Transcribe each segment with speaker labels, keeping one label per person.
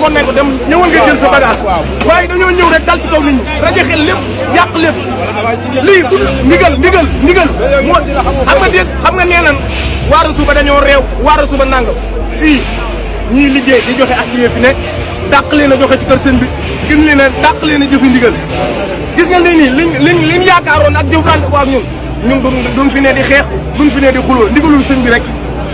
Speaker 1: ko nekk dem ñëwal nga jël sa bagage waaye dañoo ñëw rek dal ci kaw nit ñi rajo xel lépp yàq lépp lii bu ndigal moo xam nga nee nan waaru suba dañoo réew waaru suba nangam fii ñii liggéey di joxe ak fi nekk dàq leen a joxe ci kër sëñ bi gën leen a dàq leen a jëfi ndigal gis nga nii liñ yaakaaroon ak jëflante ko ak ñun duñ fi ne di xeex duñ fi ne di xuloo ndigalul sëñ bi rek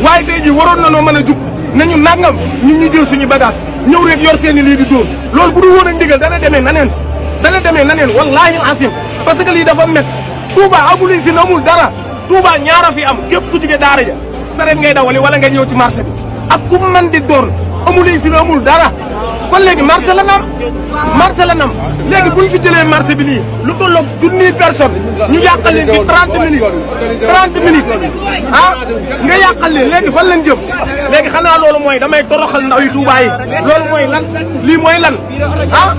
Speaker 1: waaye tey jii waroon na noo mën a jug nañu nangam ñun ñu jël suñu bagage ñëw rek yor seeni lii di dóor loolu bu dul woon ak ndigal dana demee naneen wallahi asim parce que lii dafa métti Touba amul usine amul dara Touba ñaara fi am képp ku jige daara ja sareet ngay dawali wala nga ñëw ci marché bi ak ku mën di doon amul usine amul dara kon léegi marché la nam léegi buñ fi jëlee marché bi nii lu tolloog 1000 personnes ñu yàqal leen ci 30 minutes ah nga yàqal leen léegi fan lañ jëm léegi xanaa loolu mooy damay toroxal ndaw yi Touba yi loolu mooy lan lii mooy lan ah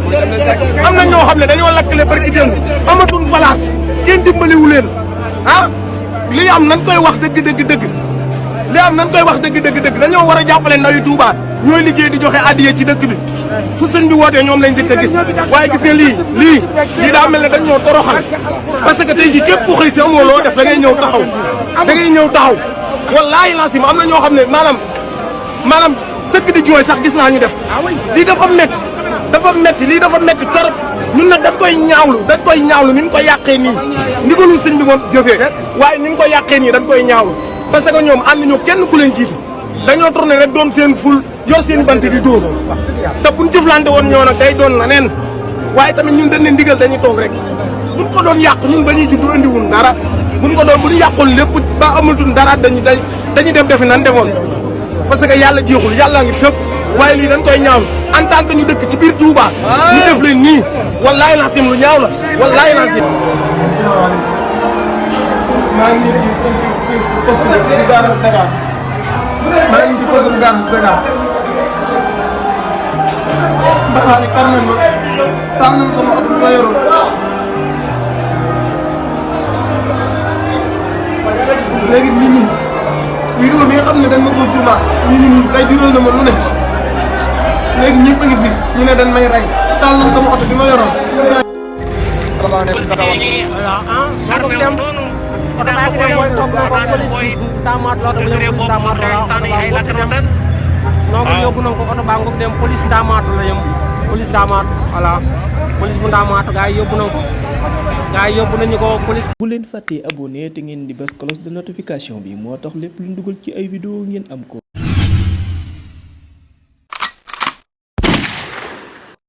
Speaker 1: am na ñoo xam ne dañoo lakkale barki démb amatul place kenn dimbaliwu leen ah lii am nañ koy wax dëgg dañoo war a jàppale ndaw yi Touba ñooy liggéey di joxe addiya ci dëkk bi fu sëñ bi wootee ñoom lañ njëkk a gis waaye gisee lii daa mel ne dañ ñoo toroxal parce que tey jii képp ku xëy si amoo loo def da ngay ñëw taxaw wallaahi laasim am na ñoo xam ne maanaam sëkk di jooy sax gis naa ñu def lii dafa metti lii dafa metti torop ñun nag dañ koy ñaawlu ni ñu ko yàqee nii ndigalu sëñ bi moom jëfee waaye ni ñu ko yàqee nii dañ koy ñaawlu parce que ñoom ànd ñu kenn ku leen jiitu dañoo tourné rek doon seen ful yor seen bant di dóor te buñ jëflante woon ñoo nag day doon la neen waaye tamit ñun dañ ne ndigal dañuy toog rek buñ ko doon yàq ñun ba ñuy juddu andiwun dara bu ñu yàqoon lépp ba amatul dara dañuy dem defi nan defoon parce que yàlla jeexul yàlla ngi fépp waaye lii dañ koy ñaaw en tant que ñu dëkk ci biir Touba ñu def leen nii wallaahi laasim lu ñaaw la wallaahi laasim. maa ngi nii ci poste de garage Dakar maa ngi ci poste de garage Dakar Dakar kar nañ ma taal nañ sama oto bi ma yoroon léegi nit ñi vidéo bi nga xam ne dañ ma ko tuumaal ñu ngi nii tey jural na ma lu ne léegi ñëpp a ngi fi ñu ne dañ may rey taal nañ sama oto bi ma yoroon.
Speaker 2: oto baa ngi dem mooy topp na ko police bi Ndamaat la oto bu ñëw police Ndamaat la oto baa ngoog dem donc yóbbu nañ ko oto baa ngoog dem police Ndamaat la yem police Ndamaat voilà police bu Ndamaat gars yi yóbbu nañ ko gars yi yóbbu nañu ko police.
Speaker 3: bu leen fàttee abonné te ngeen di bës cloche de notification bi moo tax lépp lu dugal ci ay vidéo ngeen am ko.